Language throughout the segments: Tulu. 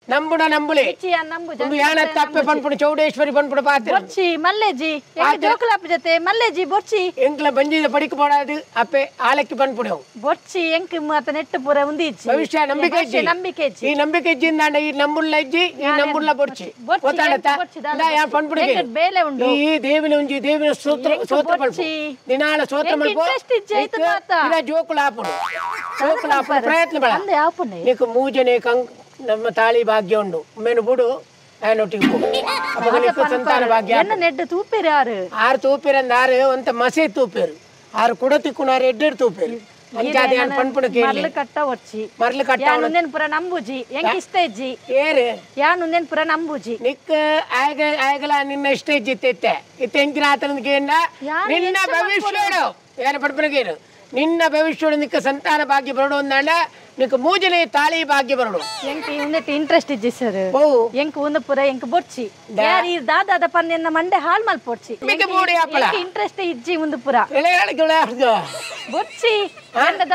ನಂಬುಣ ನಂಬುಲೆ ಯಾನ ತಪ್ಪೆ ಪನ್ಪುಡು ಚೌಡೇಶ್ವರಿ ಪನ್ಪುಡು ಪಾತ್ರ ಬೊರ್ಚಿ ಮಲ್ಲೇಜಿ ಎಂಕ್ ಜೋಕುಲಾಪ ಜೊತೆ ಮಲ್ಲೇಜಿ ಬೊರ್ಚಿ ಎಂಕ್ಲ ಬಂಜಿದ ಪಡಿಕ போடாது அப்பே ಆಲಕ್ಕಿ ಪನ್ಪುಡು ಬೊರ್ಚಿ ಎಂಕ್ ಮಾತ ನೆಟ್ಟು ಪೂರ ಉಂದಿಜ್ಜಿ ಭವಿಷ್ಯ ನಂಬಿಕೆ ಇಜ್ಜಿ ನಂಬಿಕೆ ಇಜ್ಜಿ ಈ ನಂಬಿಕೆ ಇಜ್ಜಿಂದಾಂಡ ಈ ನಂಬುಲ್ಲ ಇಜ್ಜಿ ಈ ನಂಬುಲ್ಲ ಬೊರ್ಚಿ ಗೊತ್ತಾಡತ್ತ ಯಾ ಪನ್ಪುಡು ಬೇಲೆ ಉಂಡು ಈ ದೇವಿನ ಒಂಜಿ ದೇವಿನ ಸ್ತೋತ್ರ ಸ್ತೋತ್ರ ಪನ್ಪು ದಿನಾಲ ಸ್ತೋತ್ರ ಮಲ್ಪು ಇಂಟ್ರೆಸ್ಟ್ ಇಜ್ಜಿ ಐತ ಮಾತ ಇದ ಜೋಕುಲಾಪುಡು ಜೋಕುಲಾಪುಡು ಪ್ರಯತ್ನ ಬಳ ಅಂದೆ ಆಪುನೆ ನೀಕು ಮೂಜನೆ ಕಂ ನಮ್ಮ ತಾಳಿ ಭಾಗ್ಯ ಉಂಡು ಮೇನು ಬುಡು ಆನೊಟ್ಟಿಗೆ ಅಪ್ಪಗ ಸಂತಾನ ಭಾಗ್ಯ ಎನ್ನ ನೆಡ್ಡು ತೂಪೇರು ಆರು ಆರು ತೂಪೇರಂದ ಆರು ಒಂತ ಮಸೆ ತೂಪೇರು ಆರು ಕುಡ ತಿಕ್ಕುನಾರು ಎಡ್ಡೆಡ್ ತೂಪೇರು ಅಂಚಾದ ಯಾನ್ ಪನ್ಪುಡು ಕೇಳಿ ಮರ್ಲು ಕಟ್ಟ ಒರ್ಚಿ ಮರ್ಲು ಕಟ್ಟ ಯಾನ್ ಉಂದೆನ್ ಪೂರ ನಂಬುಜಿ ಎಂಕ್ ಇಷ್ಟ ಇಜ್ಜಿ ಏರು ಯಾನ್ ಉಂದೆನ್ ಪೂರ ನಂಬುಜಿ ನಿಕ್ ಆಯಗ ಆಯಗಲ ನಿನ್ನ ಇಷ್ಟ ಇಜ್ಜಿ ಇತ್ತೆ ಇತ್ತೆ ಎಂಚಿನ ಆತನ ಕೇಂಡ ನಿನ್ನ ಭವಿಷ್ಯಡು ಯಾನ ಪನ್ಪುಡು ಕೇಳು ನಿನ್ನ ಭವಿಷ್ಯಡು ನಿಕ್ಕ ಸಂತಾನ ಭಾಗ್ಯ ಬರಡು ಅಂದಾಂಡ ನಿಕ್ಕ ಮೂಜನೆ ತಾಳಿ ಭಾಗ್ಯ ಬರಡು ಎಂಕ್ ಉಂದೆಟ್ ಇಂಟ್ರೆಸ್ಟ್ ಇಜ್ಜಿ ಸರ್ ಎಂಕ್ ಉಂದು ಪೂರ ಎಂಕ್ ಬೊರ್ಚಿ ಯಾರ್ ಈ ದಾದಾದ ಪನ್ನೆನ್ನ ಮಂಡೆ ಹಾಳ್ ಮಲ್ಪೊರ್ಚಿ ಎಂಕ್ ಇಂಟ್ರೆಸ್ಟ್ ಇಜ್ಜಿ ಉಂದು ಪೂರ ಬೊರ್ಚಿ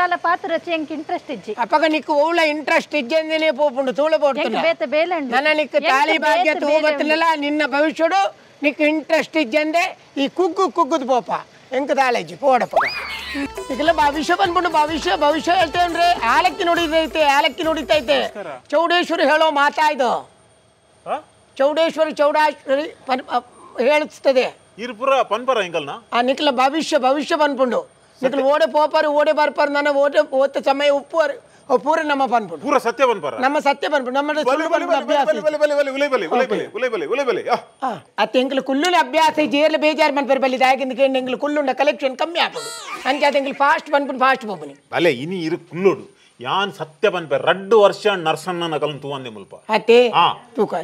ದಾಲ ಪಾತ್ರ ಎಂಕ್ ಇಂಟ್ರೆಸ್ಟ್ ಇಜ್ಜಿ ಅಪ್ಪಗ ನಿಕ್ಕ ಓಲ ಇಂಟ್ರೆಸ್ಟ್ ಇಜ್ಜಂದೇನೆ ಪೋಪುಂಡು ತೂಳ ಪೋಡ್ತು ಬೇತೆ ಬೇಲೆ ನನ್ನ ನಿಕ್ಕ ತಾಳಿ ಭಾಗ್ಯ ತೂಬತ್ತಿನಲ್ಲ ನಿನ್ನ ಭವಿಷ್ಯಡು ನಿಕ್ಕ ಇಂಟ್ರೆಸ್ಟ್ ಇಜ್ಜಂದೆ ಈ ಕುಗ್ಗು ಕುಗ್ಗುದು ಪೋಪ ಎಂಕ್ ತಾಳೇಜಿ ಪೋಡಪ್ಪ ಇದೆಲ್ಲ ಭವಿಷ್ಯ ಬಂದ್ಬಿಟ್ಟು ಭವಿಷ್ಯ ಭವಿಷ್ಯ ಹೇಳ್ತೇನ್ರಿ ಆಲಕ್ಕಿ ನುಡಿತೈತೆ ಆಲಕ್ಕಿ ನುಡಿತೈತೆ ಚೌಡೇಶ್ವರಿ ಹೇಳೋ ಮಾತಾ ಇದು ಚೌಡೇಶ್ವರಿ ಚೌಡಾಶ್ವರಿ ಹೇಳುತ್ತದೆ ಆ ನಿಕ್ಲ ಭವಿಷ್ಯ ಭವಿಷ್ಯ ಬಂದ್ಕೊಂಡು ನಿಕ್ಲ ಓಡೆ ಪೋಪಾರು ಓಡೆ ಬರ್ಪಾರು ನನ್ನ ಓಡೆ ಓತ ಸಮಯ ಉಪ್ಪು ಪೂರ ನಮ್ಮ ಪನ್ಪುಂಡು ಪೂರ ಸತ್ಯ ಪನ್ಪರ ನಮ್ಮ ಸತ್ಯ ಪನ್ಪುಂಡು ನಮ್ಮ ಅಭ್ಯಾಸ ಅತ್ತೆ ಎಂಕ್ಲು ಕುಲ್ಲುನ ಅಭ್ಯಾಸ ಜೇರ್ಲ ಬೇಜಾರು ಮನ್ಪೇರು ಬಲ್ಲಿ ದಾಯಕಿಂದ ಕೇಂದ್ರ ಎಂಕ್ಲು ಕುಲ್ಲುಂಡ ಕಲೆಕ್ಷನ್ ಕಮ್ಮಿ ಆಪುಂಡು ಅಂಚಾದ ಎಂಕ್ಲು ಫಾಸ್ಟ್ ಪನ್ಪುಂಡು ಫಾಸ್ಟ್ ಪೋಪುನಿ ಅಲೆ ಇನಿ ಇರು ಕುಲ್ಲೋಡು ಯಾನ್ ಸತ್ಯ ಪನ್ಪೆ ರಡ್ಡು ವರ್ಷ ನರ್ಸನ್ನ ಕಲನ್ ತೂವಂದೆ ಮುಲ್ಪ ಅತ್ತೆ ತೂಕ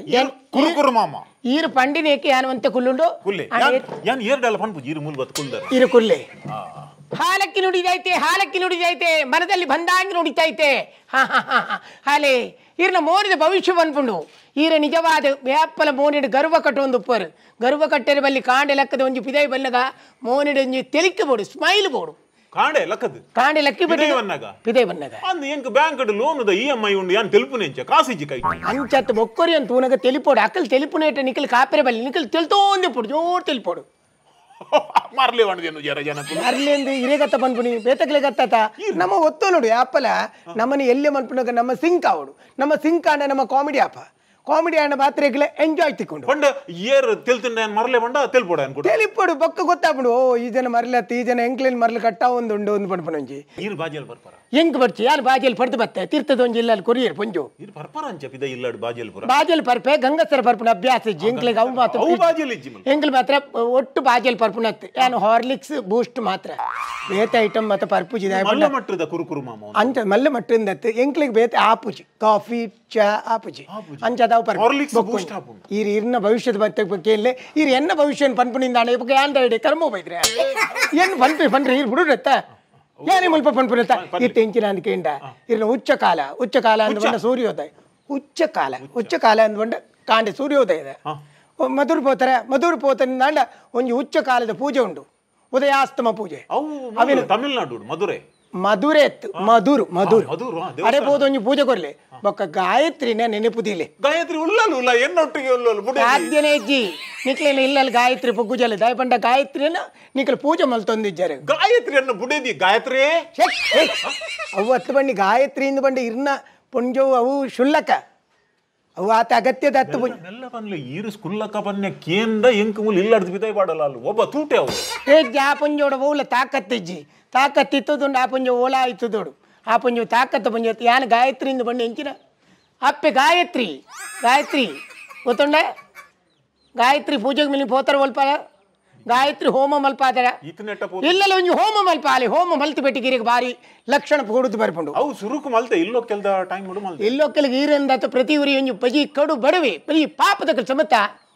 ಕುರು ಕುರು ಮಾಮ ಈರು ಪಂಡಿನೇಕೆ ಯಾನ್ ಒಂತೆ ಕುಲ್ಲುಂಡು ಕುಲ್ಲೆ ಯಾನ್ ಏರ್ಡಲ ಪನ್ಪು ಈರು ಮುಲ್ಬತ್ ಕುಲ್ದರ ಈರು ಕುಲ್ಲೆ ಹಾಲಕ್ಕಿ ನುಡಿದೈತೆ ಹಾಲಕ್ಕಿ ನುಡಿದೈತೆ ಮನದಲ್ಲಿ ಬಂದಾಂಗಿ ನುಡಿತೈತೆ ಹಾ ಹಾ ಹಾ ಹಾಲೆ ಈರ್ನ ಮೋನಿದ ಭವಿಷ್ಯ ಬಂದ್ಪುಂಡು ಈರ ನಿಜವಾದ ವ್ಯಾಪಲ ಮೋನಿಡು ಗರ್ವ ಕಟ್ಟೊಂದು ಉಪ್ಪರು ಗರ್ವ ಕಟ್ಟರೆ ಬಲ್ಲಿ ಕಾಂಡೆ ಲೆಕ್ಕದ ಒಂಜಿ ಪಿದೈ ಬಲ್ಲಗ ಮೋನಿಡು ಒಂಜಿ ತೆಲಿಕೆ ಬೋಡು ಸ್ಮೈಲ್ ಬೋಡು ಕಾಂಡೆ ಲಕ್ಕದು ಕಾಂಡೆ ಲಕ್ಕಿ ಪಿದೈ ಬನ್ನಗ ಪಿದೈ ಬನ್ನಗ ಅಂದ್ ಎಂಕ್ bank loan the EMI ಉಂಡು ಯಾನ್ ತೆಲುಪುನೆಂಚ ಕಾಸಿಜ್ಜಿ ಕೈ ಅಂಚತ್ ಬೊಕ್ಕೊರಿ ಅಂತ ತೂನಗ ತೆಲಿಪೋಡು ಅಕ್ಕಲ್ ತೆಲಿಪುನೇಟ ನಿಕಲ್ ಕಾಪೆರೆ ಬಲ್ಲಿ ನಿಕಲ್ ತೆಲ್ತೋಂದು ಪೋಡು ಜೋರು ತೆಲಿಪೋಡು ಮರ್ಲೆ వండదేನು ಜರ ಜನ ಮರ್ಲೆಂದು ಇರೇಗತ್ತ ಪನ್ಪುನಿ ಬೇತಕ್ಲೆ ಗತ್ತತ ನಮ್ಮ ಒತ್ತು ನೋಡು ಯಾಪಲ ನಮ್ಮನೆ ಎಲ್ಲೆ ಮನ್ಪುನಗ ನಮ್ಮ ಸಿಂಕ್ ಆವಡು ನಮ್ಮ ಸಿಂಕ್ ಆಂಡ ನಮ್ಮ ಕಾಮಿಡಿ ಆಪ ಕಾಮಿಡಿ ಆಂಡ ಪಾತ್ರೆಗ್ಲೆ ಎಂಜಾಯ್ ತಿಕ್ಕೊಂಡು ಪಂಡ ಏರ್ ತೆಲ್ತಿಂಡ ಮರ್ಲೆ ಬಂಡ ತೆಲ್ಪೋಡ ಅನ್ಕೊಡು ತೆಲಿಪೋಡು ಬೊಕ್ಕ ಗೊತ್ತಾಪುಂಡು ಓ ಈ ಜನ ಮರ್ಲತ್ತ ಈ ಜನ ಎಂಕ್ಲೇನ್ ಮರ್ಲು ಕಟ್ಟ ಒಂದು ಉಂಡು ಒಂದು ಪನ್ಪುನೊಂಜಿ ಈರು ಬಾಜಿಯಲ್ಲಿ ಬರ್ಪರ ಎಂಕ್ ಬರ್ಚಿ ಯಾರು ಬಾಜಿಯಲ್ಲಿ ಪಡ್ದು ಬತ್ತೆ ತೀರ್ಥದ ಒಂಜಿ ಇಲ್ಲ ಕೊರಿಯರ್ ಪೊಂಜು ಈರು ಪರ್ಪರ ಅಂಚ ಪಿದ ಇಲ್ಲಡು ಬಾಜಿಯಲ್ಲಿ ಪುರ ಬಾಜಿಯಲ್ಲಿ ಪರ್ಪೆ ಗಂಗಸರ ಪರ್ಪುನ ಅಭ್ಯಾಸ ಇಜ್ಜಿ ಎಂಕ್ಲೆಗ್ ಅವು ಮಾತ್ರ ಅವು ಬಾಜಿಯಲ್ಲಿ ಇಜ್ಜಿ ಎಂಕ್ಲು ಮಾತ್ರ ಒಟ್ಟು ಬಾಜಿಯಲ್ಲಿ ಪರ್ಪುನತ್ತು ಯಾನು ಹಾರ್ಲಿಕ್ಸ್ ಬೂಸ್ಟ್ ಮಾತ್ರ ಬೇತೆ ಐಟಮ್ ಮತ್ತೆ ಪರ್ಪುಜಿ ಮಲ್ಲ ಮಟ್ಟದ ಕುರುಕುರು ಮಾಮ ಅಂಚ ಮಲ್ಲ ಮಟ್ಟದಿಂದತ್ತು ಎಂಕ್ಲೆಗ್ ಬೇತೆ ಆಪುಜಿ ಕಾಫಿ ಚಾ ಆಪುಜಿ ಅಂಚದಾವು ಪರ್ಪು ಈರು ಇರ್ನ ಭವಿಷ್ಯದ ಬಗ್ಗೆ ಇಲ್ಲ ಈರು ಎನ್ನ ಭವಿಷ್ಯ ಪನ್ಪುನಿಂದಾಣ ಇವಾಗ ಯಾನ್ ಐಡಿ ಕರ್ಮ ಬೈದ್ರೆ ಏನು ಪನ್ಪಿ ಪನ್ರಿ ಈರು ಬಿಡುರತ್ತ ಯಾನೇ ಮುಲ್ಪ ಪನ್ಪುನತ್ತ ಈ ತೆಂಚಿನ ಅಂದ್ಕೇಂಡ ಇರ್ನ ಉಚ್ಚ ಕಾಲ ಉಚ್ಚ ಕಾಲ ಅಂದ್ಕೊಂಡ ಸೂರ್ಯೋದಯ ಉಚ್ಚ ಕಾಲ ಉಚ್ಚ ಕಾಲ ಅಂದ್ಕೊಂಡ ಕಾಂಡೆ ಸೂರ್ಯೋದಯದ ಮಧುರ್ ಪೋತಾರೆ ಮಧುರ್ ಪೋತನಿಂದಾಂಡ ಒಂಜಿ ಉಚ್ಚ ಕಾಲದ ಪೂಜೆ ಉಂಟು ಉದಯಾಸ್ತಮ ಪೂಜೆ ಅವಿನ ತಮಿಳ್ನಾಡು ಮಧುರೈ ಮಧುರೆ ಮಧುರು ಮಧುರು ಅರೆ ಬೋದು ಒಂಜಿ ಪೂಜೆ ಕೊರ್ಲೆ ಬೊಕ್ಕ ಗಾಯತ್ರಿನ ನೆನಪುದಿಲೆ ಗಾಯತ್ರಿ ಉಲ್ಲಲು ಉಲ್ಲ ಎನ್ನೊಟ್ಟಿಗೆ ಉಲ್ಲಲು ಸಾಧ್ಯನೇ ಇಜ್ಜಿ ನಿಕ್ಲೇನ ಇಲ್ಲಲ್ಲಿ ಗಾಯತ್ರಿ ಪುಗ್ಗುಜಲೆ ದಯಪಂಡ ಗಾಯತ್ರಿನ ನಿಕ್ಲ ಪೂಜೆ ಮಲ್ತೊಂದಿದ್ದಾರೆ ಗಾಯತ್ರಿಯನ್ನು ಬುಡೇದಿ ಗಾಯತ್ರಿ ಅವು ಹತ್ತು ಬಂಡಿ ಗಾಯತ್ರಿಯಿಂದ ಬಂಡಿ ಇರ್ನ ಪುಂಜವು ಅವು ಶುಲ್ಲಕ ಅವು ಆತ ಅಗತ್ಯದ ಹತ್ತು ಮೆಲ್ಲ ಪನ್ಲೆ ಈರು ಸ್ಕುಲ್ಲಕ ಪನ್ನೆ ಕೇಂದ್ರ ಎಂಕ್ ಮೂಲ ಇಲ್ಲಡ್ದು ಬಿದೈ ಪಾಡಲ್ಲ ಅಲ್ಲ ಒಬ್ಬ ತೂಟೆ ಅವು ಏ ಆ ಪುಂಜೋಡ ಓಲ ತಾಕತ್ತಿಜ್ಜಿ ತಾಕತ್ತಿತ್ತದುಂಡು ಆ ಪುಂಜ ಓಲ ಆಯ್ತದೋಡು ಆ ಪುಂಜ ತಾಕತ್ತ ಪುಂಜ ಯಾನ್ ಗಾಯತ್ರಿಯಿಂದ ಬಂಡಿ ಎಂಚಿನ ಅಪ್ಪೆ ಗಾಯತ್ರಿ ಗಾಯತ್ರಿ ಗೊತ್ತುಂಡೆ ಗಾಯತ್ರಿ ಪೂಜೆಗೆ ಮೇಲೆ ಪೋತರ ಒಲ್ಪಾಲ ಗಾಯತ್ರಿ ಹೋಮ ಮಲ್ಪಾದರ ಇಲ್ಲಲ್ಲ ಒಂಜಿ ಹೋಮ ಮಲ್ಪಾಲೆ ಹೋಮ ಮಲ್ತಿ ಬೆಟ್ಟಿಗಿರಿಗೆ ಬಾರಿ ಲಕ್ಷಣ ಕೊಡುದು ಬರ್ಪುಂಡು ಅವು ಸುರುಕು ಮಲ್ತೆ ಇಲ್ಲೋ ಕೆಲ್ದ ಟೈಮ್ ಉಡು ಮಲ್ತೆ ಇಲ್ಲೋ ಕೆಲ್ಗ ಈರಂದಾತ ಪ್ರತಿ ಊರಿ ಒಂಜಿ ಬಜಿ ಕಡು ಬಡವೆ ಬರೀ ಪಾಪದ ಸಮತ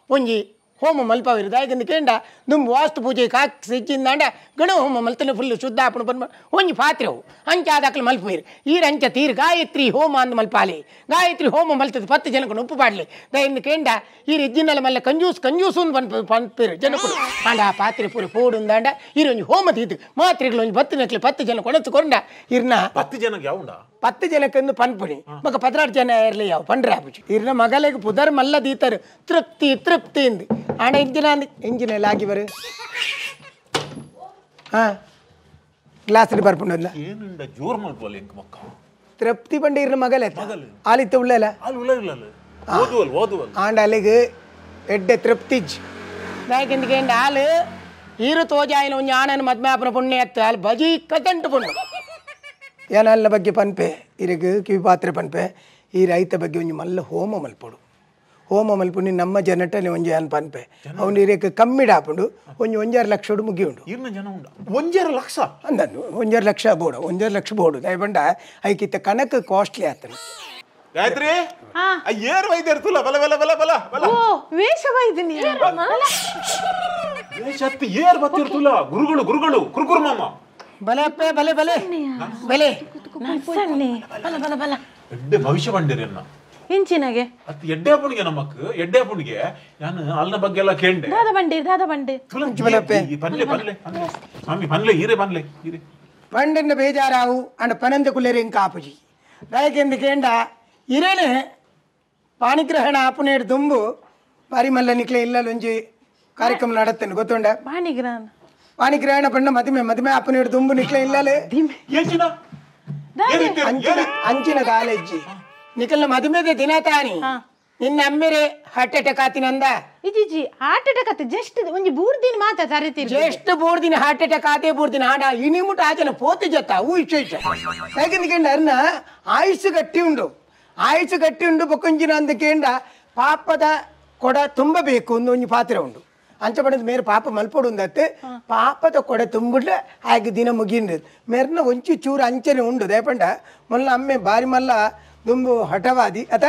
ಒಂಜಿ ಹೋಮ ಮಲ್ಪಾವಿರು ದಾಯಕಂದು ಕೇಂಡ ದುಂಬು ವಾಸ್ತು ಪೂಜೆ ಕಾಕ್ ಸಿಜ್ಜಿಂದಾಂಡ ಗಣ ಹೋಮ ಮಲ್ತನೆ ಫುಲ್ ಶುದ್ಧ ಆಪಣ ಬಂದ ಒಂಜಿ ಪಾತ್ರೆ ಅವು ಅಂಚಾದಾಕಲು ಮಲ್ಪುವಿರು ಈರ ಅಂಚ ತೀರ್ ಗಾಯತ್ರಿ ಹೋಮ ಅಂದ್ ಮಲ್ಪಾಲಿ ಗಾಯತ್ರಿ ಹೋಮ ಮಲ್ತದ 10 ಜನಕ್ಕೆ ಉಪ್ಪು ಪಾಡ್ಲಿ ದಯಿಂದ ಕೇಂಡ ಈರ ಇಜ್ಜಿನಲ್ಲ ಮಲ್ಲ ಕಂಜೂಸ್ ಕಂಜೂಸು ಅಂದ್ ಪನ್ಪೇರು ಜನಕ್ಕಳು ಆಂಡ ಆ ಪಾತ್ರೆ ಪೂರ ಪೋಡುಂದಾಂಡ ಈರ ಒಂಜಿ ಹೋಮ ತೀತು ಮಾತ್ರೆಗಳು ಒಂಜಿ 10 ನಕ್ಲಿ 10 ಜನ ಕೊಣತು ಕೊಂಡ ಇರ್ನ 10 ಜನಕ್ಕೆ ಯಾವುಂಡ 10 ಜನಕ್ಕೆ ಪನ್ಪುಣಿ ಮಗ 16 ಜನ ಇರಲಿ ಯಾವ ಪಂಡ್ರೆ ಆಪುಜಿ ಇರ್ನ ಮಗಲಿಗೆ ಪುದರ್ ಮಲ್ಲ ದೀತರು ತೃಪ್ತಿ ತೃಪ್ತಿ ಇಂದು ಆಂಡ ಇಂಜಿನ ಇಂಜಿನ ಎಲ್ಲ ಆಗಿ ಬರು ಹಾ ಗ್ಲಾಸ್ ಬರ್ಪುಂಡು ಏನುಂಡ ಜೋರ್ ಮಲ್ಪಲ್ಲ ಎಂಕ್ ಮಕ್ಕ ತೃಪ್ತಿ ಪಂಡ ಇರ್ನ ಮಗಲೇ ಆಲಿತ್ತ ಉಳ್ಳಲ್ಲ ಓದುವಲ್ ಓದುವಲ್ ಆಂಡ ಅಲ್ಲಿಗೆ ಎಡ್ಡೆ ತೃಪ್ತಿಜ್ ನಾಯಕಿಂದಿಗೆ ಹಾಲು ಈರು ತೋಜಾಯಿನ ಒಂಜಿ ಆಣನ ಮದ್ಮಾಪನ ಪುಣ್ಯ ಎತ್ತು ಅಲ್ಲಿ ಬಜಿ ಕದಂಟು ಪುಣ್ಯ ಏನ ಬಗ್ಗೆ ಪನ್ಪೆ ಇರಗ ಕಿವಿ ಪಾತ್ರೆ ಪನ್ಪೆ ಈ ರೈತ ಬಗ್ಗೆ ಒಂಜಿ ಮಲ್ಲ ಹೋಮ ಮಲ್ಪಡು ಹೋಮ ಮಲ್ಪುನಿ ನಮ್ಮ ಜನಟನೆ ಒಂಜಿ ಅನ್ ಪನ್ಪೆ ಅವನು ಇರಕ್ಕೆ ಕಮ್ಮಿಡ ಹಾಪುಂಡು ಒಂಜಿ 1.5 ಲಕ್ಷ ಮುಗಿ ಉಂಡು ಇರ್ನ ಜನ ಉಂಡು 1.5 ಲಕ್ಷ ಅಂದನು 1.5 ಲಕ್ಷ ಬೋಡು 1.5 ಲಕ್ಷ ಬೋಡು ದಯಬಂಡ ಐಕಿತ್ತ ಕಣಕ್ ಕಾಸ್ಟ್ಲಿ ಆತನು ಗಾಯತ್ರಿ ಏರ್ ವೈದ್ಯರು ತುಲ ಬಲ ಬಲ ಬಲ ಬಲ ಬಲ ಓ ವೇಷ ವೈದ್ಯನಿ ವೇಷತ್ತಿ ಏರ್ ಬತ್ತಿರು ತುಲ ಗುರುಗಳು ಗುರುಗಳು ಕುರುಕುರು ಮಾಮ ಬಲೆ ಅಪ್ಪೆ ಬಲೆ ಬಲೆ ಬಲೆ ನರ್ಸನ್ನೆ ಬಲ ಬಲ ಬಲ ಎಡ್ಡೆ ಭವಿಷ್ಯ ಬಂಡಿರನ್ನ ಇಂಚಿನಗೆ ಅತ್ ಎಡ್ಡೆ ಪುಣಿಗೆ ನಮಕ್ ಎಡ್ಡೆ ಪುಣಿಗೆ ನಾನು ಅಲ್ನ ಬಗ್ಗೆ ಎಲ್ಲ ಕೇಂಡೆ ದಾದ ಬಂಡಿ ದಾದ ಬಂಡಿ ಬಲಪ್ಪೆ ಪನ್ಲೆ ಪನ್ಲೆ ಸ್ವಾಮಿ ಪನ್ಲೆ ಹೀರೆ ಪನ್ಲೆ ಹೀರೆ ಪಂಡನ್ನ ಬೇಜಾರಾವು ಅಂಡ ಪನಂದ ಕುಲ್ಲೇರಿ ಇಂಕ ಆಪುಜಿ ರಾಯಕೆಂದು ಕೇಂಡ ಇರೇನೆ ಪಾಣಿಗ್ರಹಣ ಆಪುನೇಡು ದುಂಬು ಬಾರಿ ಮಲ್ಲ ನಿಕ್ಲೆ ಇಲ್ಲೊಂಜಿ ಕಾರ್ಯಕ್ರಮ ನಡತ್ತೇನೆ ಗೊತ್ತುಂಡ ಪಾಣಿಗ್ರಹಣ ಪಾಣಿಗ್ರಹಣ ಪಂಡ ಮದಿಮೆ ಮದಿಮೆ ಆಪುನೇಡು ದುಂಬು ನಿಕ್ಲೆ ಇಲ್ಲಲೇ ಅಂಚಿನ ಕಾಲೇಜಿ ನಿಕಲ್ನ ಮದುಮೆದ ದಿನ ತಾನಿ ನಿನ್ನ ಅಮ್ಮಿರೆ ಹಾರ್ಟ್ ಅಟ್ಯಾಕ್ ಆತಿನಂದ ಇಜಿಜಿ ಹಾರ್ಟ್ ಅಟ್ಯಾಕ್ ಆತ ಜಸ್ಟ್ ಒಂಜಿ 3 ದಿನ ಮಾತ್ರ ತರಿತಿ ಜಸ್ಟ್ 3 ದಿನ ಹಾರ್ಟ್ ಅಟ್ಯಾಕ್ ಆತೆ 3 ದಿನ ಆಡ ಇನಿ ಮುಟ ಆಚನ ಪೋತಿ ಜತ್ತ ಅವು ಇಷ್ಟ ಇಷ್ಟ ಯಾಕೆಂದ್ರೆ ಅರ್ನ ಆಯುಷ್ ಗಟ್ಟಿ ಉಂಡು ಆಯುಷ್ ಗಟ್ಟಿ ಉಂಡು ಬೊಕ್ಕೊಂಜಿನ ಅಂದಕೇಂಡ ಪಾಪದ ಕೊಡ ತುಂಬಬೇಕು ಒಂದು ಒಂಜಿ ಪಾತ್ರೆ ಉಂಡು ಅಂಚ ಪಡೆದ ಮೇರೆ ಪಾಪ ಮಲ್ಪೊಡು ಉಂದತ್ತೆ ಪಾಪದ ಕೊಡೆ ತುಂಬಿಡ್ಲೆ ಆಗ ದಿನ ಮುಗಿಂದ ಮೇರ್ನ ಒಂಚಿ ಚೂರು ಅಂಚನೆ ಉಂಡು ದಯಪಂಡ ಮೊಲ್ಲ ಅಮ್ಮೆ ಬಾರಿ ಮಲ್ಲ ದುಂಬು ಹಠವಾದಿ ಅತ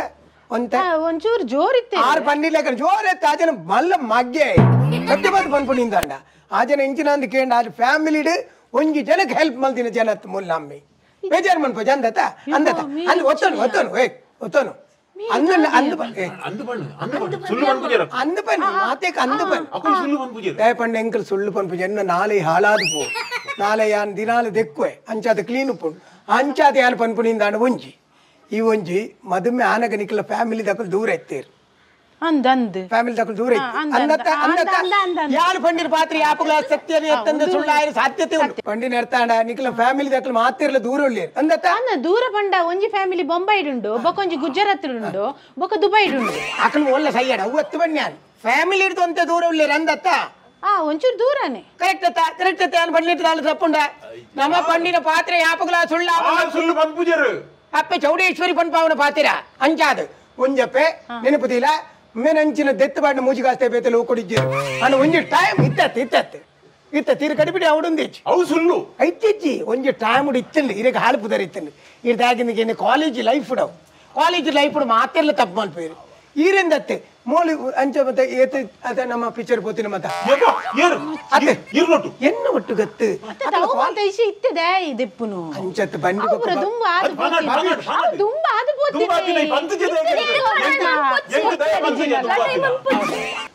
ಒಂತ ಒಂಚೂರು ಜೋರಿತ್ತೆ ಆರು ಪನ್ನಿಲ್ಲ ಜೋರಿತ್ತು ಆ ಜನ ಮಲ್ಲ ಮಗ್ಗೆ ಸತ್ಯವಾದ ಪನ್ಪುಣಿಂದಾಂಡ ಆ ಜನ ಇಂಚಿನ ಅಂದ ಕೇಂಡ ಆ ಫ್ಯಾಮಿಲಿಡ್ ಒಂಜಿ ಜನಕ್ಕೆ ಹೆಲ್ಪ್ ಮಲ್ದಿನ ಜನ ಮೊಲ್ಲ ಅಮ್ಮೆ ಬೇಜಾರು ಮನ್ಪ ಜಂದತ ಅಂದತ ಅಂದ್ ಒತ್ತನು ಒತ್ತನು ಏ ಒತ್ತನು ಅಂದು ಅಂದು ಅಂದು ಬಣ್ಣ ಅಂದು ಸುಳ್ಳು ಪನ್ಪುಜರ ಅಂದು ಪನ್ ಮಾತೇಕ ಅಂದು ಪನ್ ಅಕುಲು ಸುಳ್ಳು ಪನ್ಪುಜರ ದಯಪಂಡ ಎಂಕಲ್ ಸುಳ್ಳು ಪನ್ಪುಜ ಎನ್ನ ನಾಳೆ ಹಾಳಾದ ಪೋ ನಾಳೆ ಯಾನ್ ದಿನಾಲು ದೆಕ್ಕುವೆ ಅಂಚಾದ ಕ್ಲೀನ್ ಉಪ್ಪುಂಡು ಅಂಚಾದ ಯಾನ್ ಪನ್ಪುಣಿಂದಾಂಡ ಒಂಜಿ ಈ ಒಂಜಿ ಮದುಮೆ ಆನಗ ನಿಕ್ಲ ಫ್ಯಾಮಿಲಿ ದಕಲ್ ದೂರ ಎತ್ತೇರು ಅಂದ ಅಂದ ಫ್ಯಾಮಿಲಿ ದಕಲ್ ದೂರ ಅಂದತ್ತ ಅಂದತ್ತ ಯಾರು ಪಂಡಿನ ಪಾತ್ರೆ ಯಾಪುಗಳ ಸತ್ಯ ಎತ್ತಂದ ಸುಳ್ಳಾಯಿರ ಸಾಧ್ಯತೆ ಉಂಟು ಪಂಡಿನ ಎರ್ತಾಂಡ ನಿಕ್ಲ ಫ್ಯಾಮಿಲಿ ದಕಲ್ ಮಾತಿರ್ಲ ದೂರ ಉಳ್ಳೇರು ಅಂದತ್ತ ಅಂದ ದೂರ ಪಂಡ ಒಂಜಿ ಫ್ಯಾಮಿಲಿ ಬೊಂಬೈಡ್ ಉಂಡು ಬೊಕೊಂಜಿ ಗುಜರಾತ್ ಉಂಡು ಬೊಕ ದುಬೈಡ್ ಉಂಡು ಅಕಲ್ ಒಲ್ಲ ಸೈಯಡ ಒತ್ತು ಬಣ್ಣ ಫ್ಯಾಮಿಲಿ ಹಿಡಿದು ಅಂತ ದೂರ ಉಳ್ಳೇರು ಅಂದತ್ತ ಆ ಒಂಚೂರು ದೂರನೇ ಕರೆಕ್ಟ್ ಅತ್ತ ಕರೆಕ್ಟ್ ಅತ್ತ ಯಾನ್ ಪಂಡಿನ ತಪ್ಪುಂಡ ನಮ್ಮ ಪಂಡಿನ ಪಾತ್ರೆ ಯಾಪುಗಳ ಸುಳ್ಳ ಸುಳ್ಳು ಪನ್ಪುಜರು ಅಪ್ಪೆ ಚೌಡೇಶ್ವರಿ ಪನ್ಪಾವನ ಪಾತಿರ ಅಂಚಾದು ಒಂಜಪ್ಪೆ ನೆನಪುದಿಲ್ಲ ಮೇನಂಚಿನ ದೆತ್ತು ಬಾಡಿನ ಮೂಜಿಗಾಸ್ತೆ ಬೇತಲು ಕೊಡಿಜ್ಜಿರು ಅನ್ನ ಒಂಜಿ ಟೈಮ್ ಇತ್ತತ್ತು ಇತ್ತತ್ತು ಇತ್ತ ತೀರು ಕಡಿಬಿಡಿ ಅವಡುಂದಿಚ್ಚು ಅವು ಸುಳ್ಳು ಐತಿಜ್ಜಿ ಒಂಜಿ ಟೈಮ್ ಇತ್ತಂಡು ಇರಕ್ಕೆ ಹಾಲು ಪುದರ್ ಇತ್ತಂಡು ಇರ್ದಾಗಿಂದ ಕಾಲೇಜ್ ಲೈಫ್ ಡವು ಕಾಲೇಜ್ ಲೈಫ್ ಮಾತಿರ್ಲ ತಪ್ಪು ಮಲ್ಪೇರು ಈರಿಂದತ್ತೆ ಮೋಲಿ ಅಂಚ ಮತ್ತೆ ಏತ ಅದ ನಮ್ಮ ಪಿಕ್ಚರ್ ಪೋತಿನ ಮತ್ತ ಅತ್ತೆ ಎನ್ನ ಒಟ್ಟು ಗತ್ತು ಅಂಚತ್ತು ಬಂಡಿ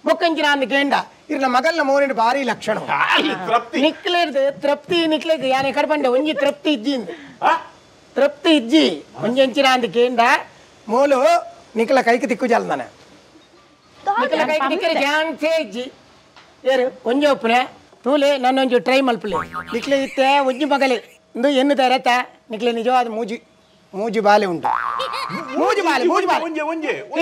ಬೊಕ್ಕಂಚಿನ ಅಂದ ಕೇಂಡ ಇರ್ನ ಮಗಲ್ನ ಮೋನಿನ ಭಾರಿ ಲಕ್ಷಣ ನಿಕ್ಲೇರ್ದು ತೃಪ್ತಿ ನಿಕ್ಲೇಗ್ ಯಾನೆ ಕಡ್ಪಂಡೆ ಒಂಜಿ ತೃಪ್ತಿ ಇಜ್ಜಿ ತೃಪ್ತಿ ಇಜ್ಜಿ ಒಂಜಂಚಿನ ಅಂದ ಕೇಂಡ ಮೋಲು ನಿಕ್ಲ ಕೈಗೆ ತಿಕ್ಕು ಜಾಲ್ದಾನೆ ನಿಕ್ಲ ಕೈಗೆ ತಿಕ್ಕರೆ ಚಾನ್ಸೇ ಇಜ್ಜಿ ಏರು ಒಂಜಿ ಒಪ್ಪನೆ ತೂಲೆ ನನ್ನೊಂಜಿ ಟ್ರೈ ಮಲ್ಪಲೆ ನಿಕ್ಲೆ ಇತ್ತೆ ಒಂಜಿ ಮಗಲೆ ಇಂದು ಎನ್ನು ತರತ ನಿಕ್ಲೆ ನಿಜವಾದ ಮೂಜಿ ಮೂಜಿ ಬಾಲೆ ಉಂಟು ಮೂಜಿ ಬಾಲೆ ಮೂಜಿ ಬಾಲೆ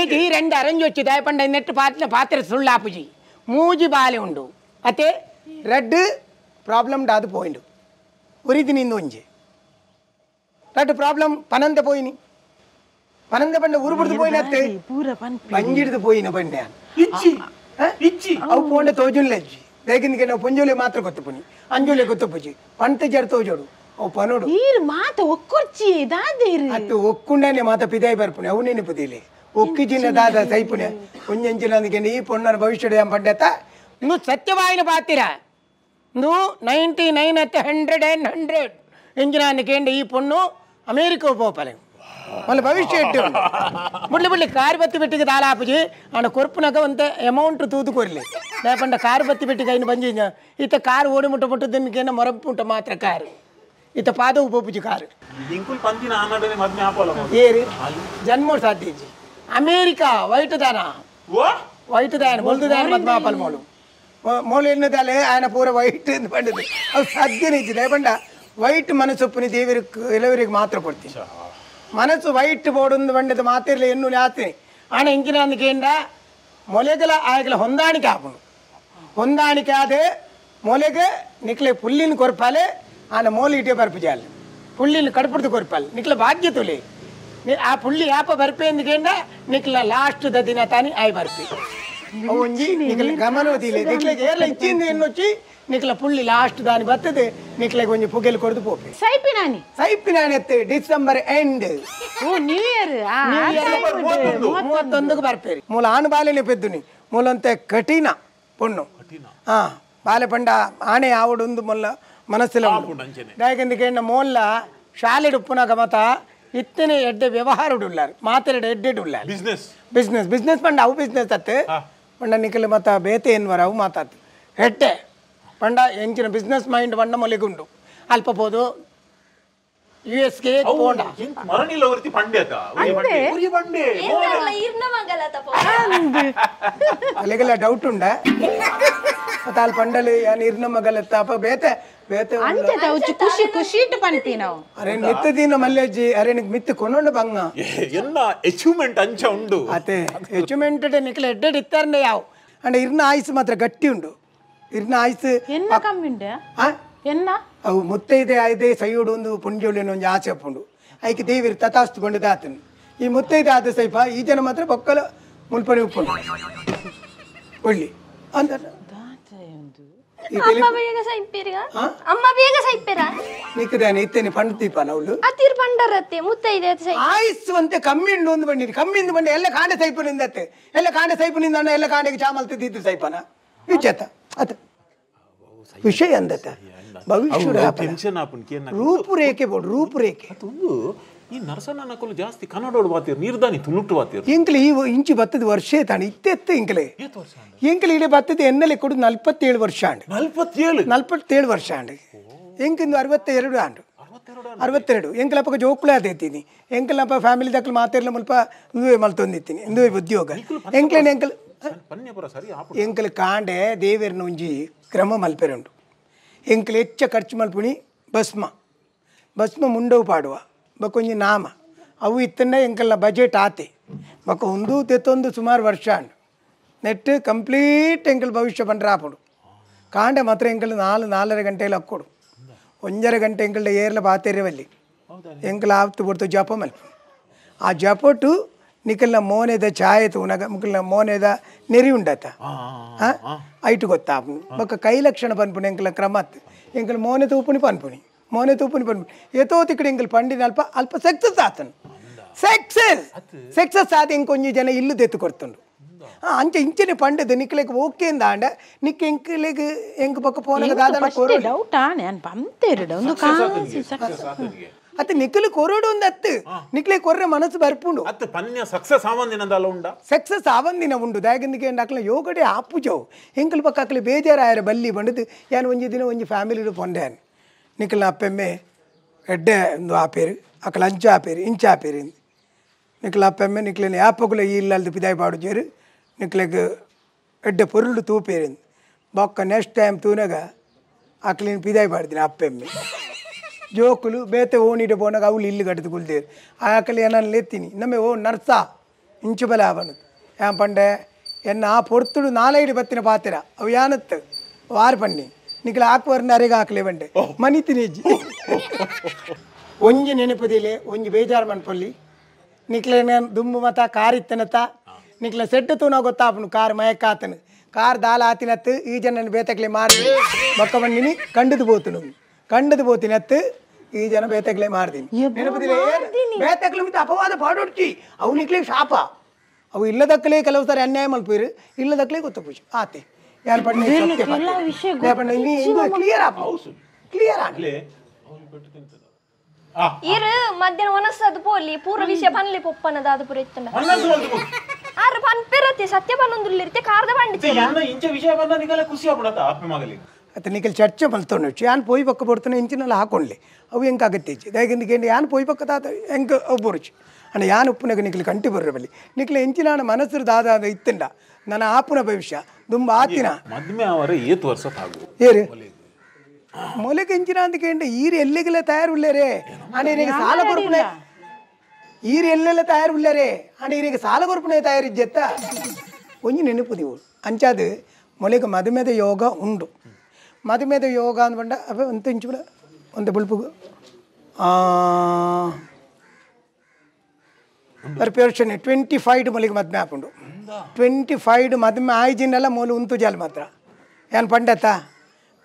ಇದು ಈ రెండు ಅರಂಜಿ వచ్చి ದಯಪಂಡ ನೆಟ್ಟು ಪಾತ್ರೆ ಪಾತ್ರೆ ಸುಳ್ಳಾಪುಜಿ ಮೂಜಿ ಬಾಲೆ ಉಂಡು ಅತೆ ರೆಡ್ ಪ್ರಾಬ್ಲಮ್ ಡಾದು ಪೋಯಿಂಡು ಉರಿದಿನಿಂದ ಒಂಜಿ ರೆಡ್ ಪ್ರಾಬ್ಲಮ್ ಪನಂದ ಪೋಯಿನಿ ಪನಂದ ಪಂಡ ಊರು ಬಿಡ್ದು ಪೋಯಿನತ್ತೆ ಬಂಜಿಡ್ದು ಪೋಯಿನ ಬಂಡೆ ಇಚ್ಚಿ ಇಚ್ಚಿ ಅವು ಪೋಂಡೆ ತೋಜುನ್ಲೆಜ್ಜಿ ಬೇಕಿಂದಿಗೆ ನಾವು ಪೊಂಜೋಲೆ ಮಾತ್ರ ಗೊತ್ತುಪುನಿ ಅಂಜೋಲೆ ಗೊತ್ತುಪುಜಿ ಪಂತ ಜರ್ ತೋಜೋಡು ಅವು ಪನೋಡು ಈರು ಮಾತ ಒಕ್ಕೊರ್ಚಿ ದಾದೇರು ಅತ್ತು ಒಕ್ಕುಂಡನೆ ಮಾತ ಪಿದಾಯಿ ಬರ್ಪುನಿ ಅವು ನೆನಪುದಿಲೆ ಒಕ್ಕಿಜಿನ ದಾದ ಸೈಪುನೆ ಒಂಜಂಚಿನ ಅಂದಕ್ಕೆ ಈ ಪೊಣ್ಣನ ಭವಿಷ್ಯದ ಪಂಡತ నువ్వు ಸತ್ಯವಾಯಿನ ಪಾತಿರ నువ్వు 99 ಅತ್ತೆ 100 and 100 ಇಂಜಿನಾನಿಕೇಂಡ ಈ ಪೊಣ್ಣು ಅಮೇರಿಕ ಪೋಪಲೆ ಮಲ್ಲ ಭವಿಷ್ಯ ಇಟ್ಟು ಬುಡ್ಲಿ ಬುಡ್ಲಿ ಕಾರ್ ಬತ್ತಿ ಬೆಟ್ಟಿಗೆ ದಾಲಾಪುಜಿ ಆಂಡ ಕೊರ್ಪುನಗ ಒಂತೆ ಅಮೌಂಟ್ ತೂದು ಕೊರ್ಲಿ ಲೇಪಂಡ ಕಾರ್ ಬತ್ತಿ ಬೆಟ್ಟಿಗೆ ಐನು ಬಂಜಿ ಈತ ಕಾರ್ ಓಡಿ ಮುಟ್ಟ ಮುಟ್ಟದನ್ಕೇನ ಮೊರಪುಂಟ ಮಾತ್ರ ಕಾರ್ ಇತ್ತ ಪಾದವು ಪೋಪುಜಿ ಕಾರು ಇಂಕುಲ್ ಪಂತಿನ ಆನಡನೆ ಮದ್ಮೆ ಆಪೋಲ ಏರು ಜನ್ಮ ಸಾಧ್ಯಜಿ ಅಮೇರಿಕಾ ವೈಟ್ ದಾನ ವೈಟ್ ದಾನ ಬೊಲ್ದು ದಾನ ಮದ್ಮೆ ಆಪಲ್ ಮೋಲು ಮೋಲು ಎನ್ನುದಾಲೆ ಆಯನ ಪೂರ ವೈಟ್ ಎಂದು ಪಂಡದು ಅದು ಸಾಧ್ಯನೇ ಇಜ್ಜಿ ದಯಪಂಡ ವೈಟ್ ಮನಸ್ಸೊಪ್ಪುನಿ ದೇವರಿಗೆ ಕೆಲವರಿಗೆ ಮಾತ್ರ ಕೊಡ್ತೀನಿ ಮನಸ್ಸು ವೈಟ್ ಬೋರ್ಡ್ ಬಂಡದ ಮಾತಿರಲಿ ಎನ್ನು ಆತೀನಿ ಆಣ ಇಂಕಿನ ಅಂದಕೇಂಡ ಮೊಲೆಗಲ ಆಯಗಲ ಹೊಂದಾಣಿಕೆ ಆಪುಂಡು ಹೊಂದಾಣಿಕೆ ಆದ ಮೊಲೆಗೆ ನಿಕ್ಲೆ ಪುಲ್ಲಿನ ಕೊರ್ಪಾಲೆ ಆನ ಮೋಲು ಇಟೇ ಬರ್ಪು ಜಾಲ ಪುಳ್ಳಿನ ಕಡ್ಪುಡ್ದು ಕೊರ್ಪಾಲೆ ನಿಕ್ಲೆ ಭಾಗ್ಯ ತುಲಿ ಆ ಪುಳ್ಳಿ ಯಾಪ ಬರ್ಪೆ ಅಂದಕೇಂಡ ನಿಕ್ಲ ಲಾಸ್ಟ್ the ದಿನ ತಾನಿ ಆಯ್ ಬರ್ಪಿ ಒಂಜಿ ನಿಕ್ಲೆ ಗಮನೋದಿಲ್ಲ ನಿಕ್ಲೆಗೆ ಏರ್ಲ ಇಚ್ಚಿಂದ ಎನ್ನೊಚ್ಚಿ ನಿಕ್ಲ ಪುಳ್ಳಿ ಲಾಸ್ಟ್ ದಾನಿ ಬರ್ತದೆ ನಿಕ್ಲೆಗೆ ಒಂಜಿ ಪುಗೆಲ್ ಕೊಡ್ದು ಪೋಪೆ ಸೈಪಿನಾನಿ ಸೈಪಿನಾನಿ ಅತ್ತೆ December end ಓ ನ್ಯೂ ಇಯರ್ 31 ಬರ್ಪೇರಿ ಮೂಲ ಆನು ಬಾಲೆನೆ ಪೆದ್ದುನಿ ಮೂಲಂತೆ ಕಠಿಣ ಪೊಣ್ಣು ಹಾ ಬಾಲೆ ಪಂಡ ಆಣೆ ಆವಡೊಂದು ಮೊಲ್ಲ ಮನಸ್ಸಿಲ್ಲ ದಾಯಕಂದಿಕೆ ಮೋಲ್ಲ ಶಾಲೆಡ್ ಉಪ್ಪುನಾಗ ಮತ ಇತ್ತನೆ ಎಡ್ಡೆ ವ್ಯವಹಾರ ಉಳ್ಳಾರು ಮಾತೆರಡು ಎಡ್ಡೆಡ್ ಉಳ್ಳಾರು business business business ಪಂಡ ಅವು ಬಿಸ್ನೆಸ್ ಅತ್ತೆ ಪಂಡ ನಿಖಲ್ ಮತ ಬೇತೆ ಎನ್ವರ ಅವು ಮಾತಾತು ಎಡ್ಡೆ ಪಂಡ ಎಂಚಿನ ಬಿಸ್ನೆಸ್ ಮೈಂಡ್ ಪಂಡ ಮೊಲೆಗುಂಡು ಅಲ್ಪ ಪೋದು ಯು ಎಸ್ ಗೆ ಪೋಂಡ ಮರಣಿಲ್ಲ ಹೊರತಿ ಪಂಡೆ ಅತ್ತ ಅಲ್ಲಿಗೆಲ್ಲ ಡೌಟ್ ಉಂಡ ಮತ್ತೆ ಅಲ್ಲಿ ಪಂಡಲಿ ಇರ್ನ ಮಗಲತ್ತ ಅಪ್ಪ ಬೇತೆ ಬೇತೆ ಅಂಚೆ ಖುಷಿ ಖುಷಿ ಇಟ್ಟು ಪನ್ಪಿ ನಾವು ಅರೆ ಮಿತ್ತ ದಿನ ಮಲ್ಲೇಜಿ ಅರೆ ನಿಕ್ ಮಿತ್ತ ಕೊನೊಂಡು ಬಂಗ ಎಲ್ಲ ಅಚೀವ್ಮೆಂಟ್ ಅಂಚ ಉಂಡು ಅತೆ ಅಚೀವ್ಮೆಂಟ್ ನಿಕ್ಲೆ ಎಡ್ಡೆಡ್ ಇತ್ತಾರನೆ ಯಾವ ಅಂಡ ಇರ್ನ ಆಯುಸ್ ಮಾತ್ರ ಗಟ್ಟಿ ಉಂಡು ಇರ್ನ ಆಯುಸ್ ಎನ್ನ ಕಮ್ಮಿ ಉಂಡ ಎನ್ನ ಅವು ಮುತ್ತೈದೆ ಆಯ್ದೆ ಸೈಯೋಡು ಒಂದು ಪುಂಜೋಳಿನ ಒಂದು ಆಸೆ ಉಂಡು ಐಕೆ ದೇವಿರು ತಥಾಸ್ತುಕೊಂಡು ದಾತನು ಈ ಮುತ್ತೈದೆ ಆದ ಸೈಫ ಈ ಜನ ಮಾತ್ರ ಬೊಕ್ಕಲ ಮುಲ್ಪನೆ ಉಪ್ಪುಂಡು ಒಳ್ಳಿ ಅಂತ ಅಮ್ಮ ಬೇಗ ಸೈಪೇರ ಅಮ್ಮ ಬೇಗ ಸೈಪೇರ ನಿಕ್ಕದಾನೆ ಇತ್ತೇನೆ ಪಂಡು ದೀಪನ ಅವಳು ಅತಿರ್ ಪಂಡರತ್ತೆ ಮುತ್ತೈದೆ ಸೈ ಆಯುಸ್ ಅಂತೆ ಕಮ್ಮಿ ಉಂಡು ಒಂದು ಬಂಡಿ ಕಮ್ಮಿ ಇಂದು ಬಂಡಿ ಎಲ್ಲ ಕಾಂಡೆ ಸೈಪನಿಂದತ್ತೆ ಎಲ್ಲ ಕಾಂಡೆ ಸೈಪನಿಂದ ಅಣ್ಣ ಎಲ್ಲ ಕಾಂಡೆಗೆ ಚಾಮಲ್ತಿದ್ದು ಸೈಪನ ವಿಚೇತ ಅತ ವಿಷಯ ಅಂದತ್ತ ಭವಿಷ್ಯ ರೂಪುರೇಖೆ ಬೋರ್ಡ್ ರೂಪುರೇಖೆ ಈ ನರಸಣ್ಣ ನಕಲು ಜಾಸ್ತಿ ಕನ್ನಡೋಡು ಬಾತೀರ್ ನೀರ್ದಾನಿ ತುಳುಟು ಬಾತೀರ್ ಎಂಕ್ಲೆ ಈ ಇಂಚಿ ಬತ್ತದ ವರ್ಷ ತಾನೆ ಇತ್ತೆತ್ತ ಇಂಕ್ಲೆ ಎಂಕ್ಲೆ ಇಡೀ ಬತ್ತದ ಎನ್ನಲೆ ಕೊಡು 47 ವರ್ಷ ಆಂಡು 47 ವರ್ಷ ಆಂಡು ಎಂಕಿಂದು 62 ಆಂಡು 62 ಎಂಕ್ಲಪ್ಪಗ ಜೋಕುಲೇ ಅದೇತೀನಿ ಎಂಕ್ಲಪ್ಪ ಫ್ಯಾಮಿಲಿ ದಕ್ಕಲು ಮಾತಿರ್ಲ ಮುಲ್ಪ ಇಂದುವೆ ಮಲ್ತೊಂದಿತ್ತೀನಿ ಇಂದುವೆ ಉದ್ಯೋಗ ಎಂಕ್ಲೇನೆ ಎಂಕಲ್ ಎಂಕಲ್ ಕಾಂಡೆ ದೇವೇರ್ನ ಒಂಜಿ ಕ್ರಮ ಮಲ್ಪೆರುಂಡು ಎಂಕಲ್ ಹೆಚ್ಚ ಖರ್ಚು ಮಲ್ಪುಣಿ ಭಸ್ಮ ಭಸ್ಮ ಮುಂಡವು ಪಾಡುವ ಬೊಕೊಂಜಿ ನಾಮ ಅವು ಇತ್ತಂಡ ಎಂಕಲ್ನ ಬಜೆಟ್ ಆತೆ ಬೊಕ ಒಂದು ತೆತ್ತೊಂದು ಸುಮಾರು ವರ್ಷ and net complete ಎಂಕಲ್ ಭವಿಷ್ಯ ಬಂದ್ರೆ ಆಪುಂಡು ಕಾಂಡೆ ಮಾತ್ರ ಎಂಕಲ್ 4 4.5 ಗಂಟೆಯಲ್ಲಿ ಹಾಕ್ಕೊಡು 1.5 ಗಂಟೆ ಎಂಕಲ್ಡ ಏರ್ಲ ಬಾತೆರೆವಲ್ಲಿ ಎಂಕಲ್ ಆಪ್ತು ಪೊರ್ತು ಜಪ ಮಲ್ಪು ಆ ಜಪಟು ನಿಕಲ್ನ ಮೋನೆದ ಛಾಯೆ ತೂನಗ ಮುಕಲ್ನ ಮೋನೆದ ನೆರಿ ಉಂಡತ ಐಟು ಗೊತ್ತಾಪುಂಡು ಬೊಕ ಕೈ ಲಕ್ಷಣ ಪನ್ಪುಣಿ ಎಂಕಲ್ನ ಕ್ರಮತ್ ಎಂಕಲ್ ಮೋನೆ ತೂಪುಣಿ ಪನ್ಪುಣಿ ಮೋನೆ ತೂಪುನಿ ಪನ್ಪುಣಿ ಏತೋತಿ ಕಡೆ ಎಂಕಲ್ ಪಂಡಿನ ಅಲ್ಪ ಅಲ್ಪ ಸಕ್ಸಸ್ ಆತನು ಸಕ್ಸಸ್ ಸಕ್ಸಸ್ ಆದ ಇಂಕೊಂಜಿ ಜನ ಇಲ್ಲು ದೆತ್ತು ಕೊಡ್ತುಂಡು ಅಂಚೆ ಇಂಚನೆ ಪಂಡದ ನಿಕ್ಲೆಗ್ ಓಕೆ ಅಂದ ನಿಕ್ ಎಂಕ್ಲೆಗ್ ಎಂಕ್ ಪಕ್ಕ ಪೋನಗ ದಾದನ ಕೊರಡು ಡೌಟ್ ಆನೆ ಅನ್ ಪಂತೆರಡು ಒಂದು ಕಾಸಿ ಅತ್ತೆ ನಿಕ್ಕಲು ಕೊರಡು ಒಂದು ಅತ್ತು ನಿಕ್ಲೆ ಕೊರ್ರೆ ಮನಸ್ಸು ಬರ್ಪುಂಡು ಅತ್ತೆ ಪನ್ಯ ಸಕ್ಸಸ್ ಆವಂದಿನ ಉಂಡ ಸಕ್ಸಸ್ ಆವಂದಿನ ಉಂಡು ದಾಯಗಂದಿಗೆ ಅಕ್ಲ ಯೋಗಡೆ ಆಪುಜವು ಎಂಕಲ್ ಪಕ್ಕ ಅಕ್ಲೆ ಬೇಜಾರಾಯರ ಬಲ್ಲಿ ಬಂಡದು ಯಾನ್ ಒಂಜಿ ದಿನ ಒಂಜಿ ಫ್ಯಾಮಿಲಿ ಪೊಂಡೆ ನಿಕ್ಕಲ್ನ ಅಪ್ಪೆಮ್ಮೆ ಎಡ್ಡೆ ಒಂದು ಆಪೇರು ಅಕ್ಕಲ ಅಂಚ ಆಪೇರು ಇಂಚ ಆಪೇರು ನಿಕ್ಕಲ ಅಪ್ಪೆಮ್ಮೆ ನಿಕ್ಲೆನ ಯಾಪಗುಲ ಈ ಇಲ್ಲಲ್ದು ಪಿದಾಯಿ ಪಾಡುಜೇರು ನಿಕ್ಲೆಗ್ ಎಡ್ಡೆ ಪೊರುಳು ತೂಪೇರು ಬೊಕ್ಕ ನೆಕ್ಸ್ಟ್ ಟೈಮ್ ತೂನಗ ಅಕ್ಲಿನ ಪಿದಾಯಿ ಪಾಡ್ತೀನಿ ಅಪ್ಪೆಮ್ಮೆ ಜೋಕುಲು ಬೇತೆ ಓಣಿಡೆ ಪೋನಾಗ ಅವಳು ಇಲ್ಲು ಕಟ್ಟಿದು ಕುಲ್ದೇರು ಆಕಲಿ ನಾನು ಲೆತ್ತೀನಿ ನಮ್ಮೆ ಓ ನರ್ಸ ಇಂಚು ಬಲ ಅವನು ಯಾನ್ ಪಂಡೆ ಎನ್ನ ಆ ಪೊರ್ತುಡು ನಾಲೈಡು ಬತ್ತಿನ ಪಾತಿರ ಅವು ಯಾನತ್ತು ವಾರು ಪಣ್ಣಿ ನಿಕ್ಲ ಹಾಕುವರ್ನ ಅರೆಗೆ ಹಾಕ್ಲೆ ಬಂಡೆ ಮನಿತಿನಿ ಅಜ್ಜಿ ಒಂಜಿ ನೆನಪುದಿಲೆ ಒಂಜಿ ಬೇಜಾರು ಮನ್ಪೊಲ್ಲಿ ನಿಕ್ಲೆ ದುಂಬು ಮತ ಕಾರ್ ಇತ್ತನತ ನಿಕ್ಲೆ ಸೆಟ್ಟು ತೂನ ಗೊತ್ತಾಪನು ಕಾರ್ ಮಯಕಾತನು ಕಾರ್ ದಾಲ ಆತಿನತ್ತು ಈ ಜನನ ಬೇತಕ್ಲೆ ಮಾರ್ದಿ ಬೊಕ್ಕ ಬಂಡಿನಿ ಕಂಡದು ಪೋತುನು ಕಂಡದು ಪೋತಿನತ್ತು ಈ ಜನ ಬೇತಕ್ಲೆ ಮಾರ್ದಿನಿ ನೆನಪುದಿಲೆ ಬೇತಕ್ಲೆ ಮಿತ್ತ ಅಪವಾದ ಪಾಡೊಡ್ಚಿ ಅವು ನಿಕ್ಲೆ ಶಾಪ ಅವು ಇಲ್ಲದಕ್ಕಲೇ ಕೆಲವು ಸಾರಿ ಅನ್ಯಾಯ ಮಲ್ಪೀರು ಇಲ್ಲದಕ್ಕಲೇ ಗೊತ್ತಪುಜಿ ಆತೆ ಯಾರು ಪಂಡ ಕ್ಲಿಯರ್ ಆಪ ಕ್ಲಿಯರ್ ಆಗಲಿ ಇರು ಮಧ್ಯಾಹ್ನ ಒನಸದು ಪೋಲಿ ಪೂರ್ವ ವಿಷಯ ಪನ್ಲಿ ಪೊಪ್ಪನ ದಾದ ಪುರ ಇತ್ತಂಡ ಆರು ಪನ್ಪೆರತಿ ಸತ್ಯ ಪನ್ನೊಂದುಲ್ಲಿರ್ತೆ ಕಾರ್ದ ಪಂಡಿಚೇರ ಇಂಚ ವಿಷಯ ಬಂದ ನಿಗಲ ಖುಷಿ ಆಪುಣತ ಅಪ್ಪೆ ಮಗಲಿ ಅತ್ತ ನಿಕಲ್ ಚರ್ಚೆ ಮಲ್ತೊಂಡು ಯಾನ್ ಪೋಯಿ ಪಕ್ಕ ಬರ್ತನೆ ಇಂಚಿನೆಲ್ಲ ಹಾಕೊಂಡ್ಲಿ ಅವು ಹೆಂಗೆ ಅಗತ್ಯ ದಾಯೆಂದು ಯಾನ್ ಪೋಯಿ ಪಕ್ಕ ತಾತ ಹೆಂಗೆ ಅವು ಬರುಚಿ ಅಂಡ ಯಾನ್ ಉಪ್ಪುನಗ ನಿಕಲ್ ಕಂಟಿ ಬರಬಲ್ಲಿ ನಿಕಲ್ ಎಂಚಿನಾನ ಮನಸ್ಸು ದಾದ ಇತ್ತಂಡ ನನ್ನ ಆಪುನ ಭವಿಷ್ಯ ದುಂಬ ಆತಿನ ಮದ್ಮೆ ಅವರ ಏತು ವರ್ಷ ತಾಗು ಏರು ಮೊಲೆಗೆ ಎಂಚಿನ ಅಂತ ಕೇಂಡ ಈರು ಎಲ್ಲಿಗೆಲ್ಲ ತಯಾರು ಅಂಡ ಈರಿಗೆ ಸಾಲ ಕೊರ್ಪುನೆ ಈರು ಎಲ್ಲೆಲ್ಲ ತಯಾರು ಅಂಡ ಈರಿಗೆ ಸಾಲ ಕೊರ್ಪುನೆ ತಯಾರಿಜ್ಜತ್ತ ಒಂಜಿ ನೆನಪು ನೀವು ಅಂಚಾದು ಮೊಲೆಗೆ ಮದುಮೆದ ಯೋಗ ಉಂಡು ಮದುಮೆದ ಯೋಗ ಅಂದ್ಬಂಡ ಅವ ಒಂದು ಇಂಚು ಬಿಡ ಒಂದು ಬುಲ್ಪು ಪರ್ಪೇರ್ಷನ್ 25 ಮೊಲಿಗೆ ಮದುವೆ ಆಪುಂಡು 25 ಮದುವೆ ಆಯ್ಜಿನೆಲ್ಲ ಮೊಲು ಉಂತು ಜಾಲ್ ಮಾತ್ರ ಏನು ಪಂಡತ್ತ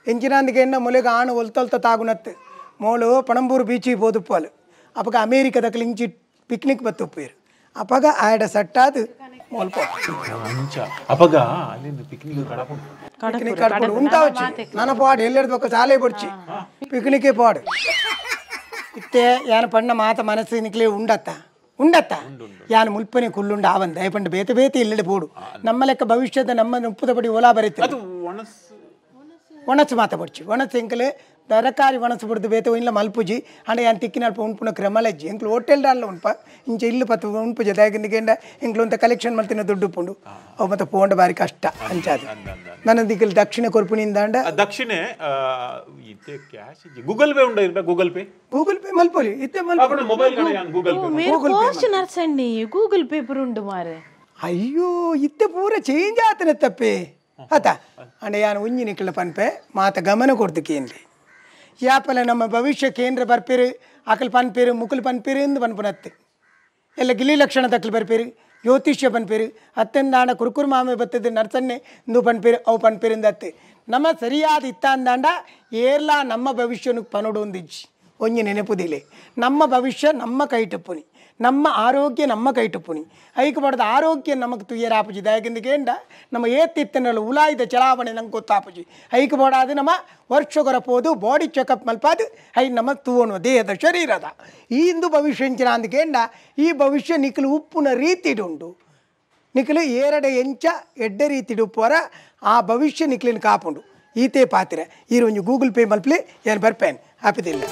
ಎಂಚಿನಾಂದಿಗೆ ಎಣ್ಣ ಮೊಲೆಗೆ ಆಣು ಒಲ್ತೊಲ್ತ ತಾಗುನತ್ತು ಮೋಳು ಪಣಂಬೂರು ಬೀಚಿಗೆ ಪೋದುಪ್ಪಾಲು ಅಪಗ ಅಮೇರಿಕದಕ್ಕಲು ಇಂಚಿ ಪಿಕ್ನಿಕ್ ಬತ್ತುಪ್ಪೇರು ಅಪಗ ಆಯಡ ಸಟ್ಟಾದು ಮೋಲ್ಪ ಅಪಗ ಅಲ್ಲಿಂದ ಪಿಕ್ನಿಕ್ ಪಿಕ್ನಿಕ್ ಕಡಪುಂಡು ಉಂತಾವಚ್ಚಿ ನನ್ನ ಪಾಡು ಎಲ್ಲೆಡ್ದು ಪಕ್ಕ ಸಾಲೆ ಬಡ್ಚಿ ಪಿಕ್ನಿಕ್ಕೇ ಪಾಡು ಇತ್ತೆ ಯಾನ ಪಣ್ಣ ಮಾತ ಮನಸ್ಸು ನಿಕ್ಲೆ ಉಂಡತ್ತ ಉಂಡತ್ತ ಯಾನು ಮುಲ್ಪನೆ ಕುಲ್ಲುಂಡ ಆವಂದ ದಯಪಂಡು ಬೇತೆ ಬೇತೆ ಇಲ್ಲಡೆ ಬೋಡು ನಮ್ಮ ಲೆಕ್ಕ ಭವಿಷ್ಯದ ನಮ್ಮ ಉಪ್ಪುದ ಪಡಿ ಓಲಾ ಬರೀತು ಒಣಸು ಮಾತ ಬಡ್ಚಿ ಒಣಸು ಎಂಕಲೆ ತರಕಾರಿ ಒಣಸು ಬಿಡ್ದು ಬೇತೆ ಇಲ್ಲ ಮಲ್ಪುಜಿ ಅಂಡ ಯಾನ್ ತಿಕ್ಕಿನಲ್ಪ ಉಂಪುನ ಕ್ರಮಲಜ್ಜಿ ಎಂಕ್ಲು ಹೋಟೆಲ್ ಡಾಲ್ಲ ಉಂಪ ಇಂಚೆ ಇಲ್ಲು ಪತ್ತು ಉಂಪುಜ ದಾಯಗಂದಿಗೆಂಡ ಎಂಕ್ಲು ಅಂತ ಕಲೆಕ್ಷನ್ ಮಲ್ತಿನ ದುಡ್ಡು ಉಪ್ಪುಂಡು ಅವು ಮತ್ತೆ ಪೋಂಡ ಬಾರಿ ಕಷ್ಟ ಅಂಚಾದು ನನ್ನ ದಿಕ್ಕಲ್ಲಿ ದಕ್ಷಿಣ ಕೊರ್ಪುನಿಂದಾಂಡ ದಕ್ಷಿಣೆ ಕ್ಯಾಶ್ ಗೂಗಲ್ ಪೇ ಉಂಡ ಗೂಗಲ್ ಪೇ ಗೂಗಲ್ ಪೇ ಮಲ್ಪೊಲಿ ಇತ್ತೆ ಮಲ್ಪ ಮೊಬೈಲ್ ಗೂಗಲ್ ಪೇ ನರ್ಸಣ್ಣಿ ಗೂಗಲ್ ಪೇ ಉಂಡು ಮಾರೆ ಅಯ್ಯೋ ಇತ್ತೆ ಪೂರ ಚೇಂಜ್ ಆತನ ತಪ್ಪೆ ಆತ ಅಂಡ ಯಾನು ಉಂಜಿ ನಿಕ್ಕಲ ಪನ್ಪೆ ಮಾತ ಗಮನ ಕೊಡ್ದು ಕೇಂದ್ರ ಯಾಪಲ ನಮ್ಮ ಭವಿಷ್ಯ ಕೇಂದ್ರ ಬರ್ಪೇರು ಅಕಲ್ ಪನ್ಪೇರು ಮುಕುಲ್ ಪನ್ಪೇರು ಎಂದು ಪನ್ಪುನತ್ತೆ ಎಲ್ಲ ಗಿಲಿ ಲಕ್ಷಣ ತಕ್ಕಲು ಬರ್ಪೇರು ಜ್ಯೋತಿಷ್ಯ ಪನ್ಪೇರು ಅತ್ತೆಂದಾಂಡ ಕುರುಕುರು ಮಾಮೆ ಬತ್ತದ ನರ್ಸನ್ನೆ ಇಂದು ಪನ್ಪೇರು ಅವು ಪನ್ಪೇರು ಅತ್ತೆ ನಮ್ಮ ಸರಿಯಾದ ಇತ್ತ ಅಂದಾಂಡ ಏರ್ಲಾ ನಮ್ಮ ಭವಿಷ್ಯನು ಪನೋಡು ಒಂದಿಜ್ಜಿ ಒಂಜಿ ನೆನಪುದಿಲೆ ನಮ್ಮ ಭವಿಷ್ಯ ನಮ್ಮ ಕೈಟಪ್ಪುನಿ ನಮ್ಮ ಆರೋಗ್ಯ ನಮ್ಮ ಕೈಟುಪ್ಪುನಿ ಐಕ್ ಬಡದ ಆರೋಗ್ಯ ನಮಗೆ ತುಯ್ಯರಾಪುಜಿ ದಾಯಕಿಂದ ಕೇಂಡ ನಮ್ಮ ಏತ್ತಿತ್ತನಲ್ಲ ಉಲಾಯ್ದ ಚಲಾವಣೆ ನಂಗೆ ಗೊತ್ತಾಪುಜಿ ಐಕ್ ಬೋಡಾದು ನಮ್ಮ ವರ್ಷಗೊರ ಪೋದು ಬಾಡಿ ಚೆಕಪ್ ಮಲ್ಪಾದು I ನಮ್ಮ ತೂವಣು ದೇಹದ ಶರೀರದ ಈ ಇಂದು ಭವಿಷ್ಯ ಇಂಚಿನ ಅಂದ ಕೇಂಡ ಈ ಭವಿಷ್ಯ ನಿಖಲು ಉಪ್ಪುನ ರೀತಿಡುಂಡು ನಿಖಲು ಏರಡ ಎಂಚ ಎಡ್ಡೆ ರೀತಿಡು ಉಪ್ಪುವರ ಆ ಭವಿಷ್ಯ ನಿಖಲಿನ ಕಾಪುಂಡು ಈತೇ ಪಾತ್ರೆ ಈ ಗೂಗಲ್ ಪೇ ಮಲ್ಪಲಿ ಏನು ಬರ್ಪೇನು ಆಪಿದಿಲ್ಲ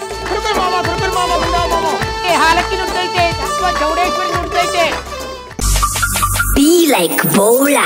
Be like Bola.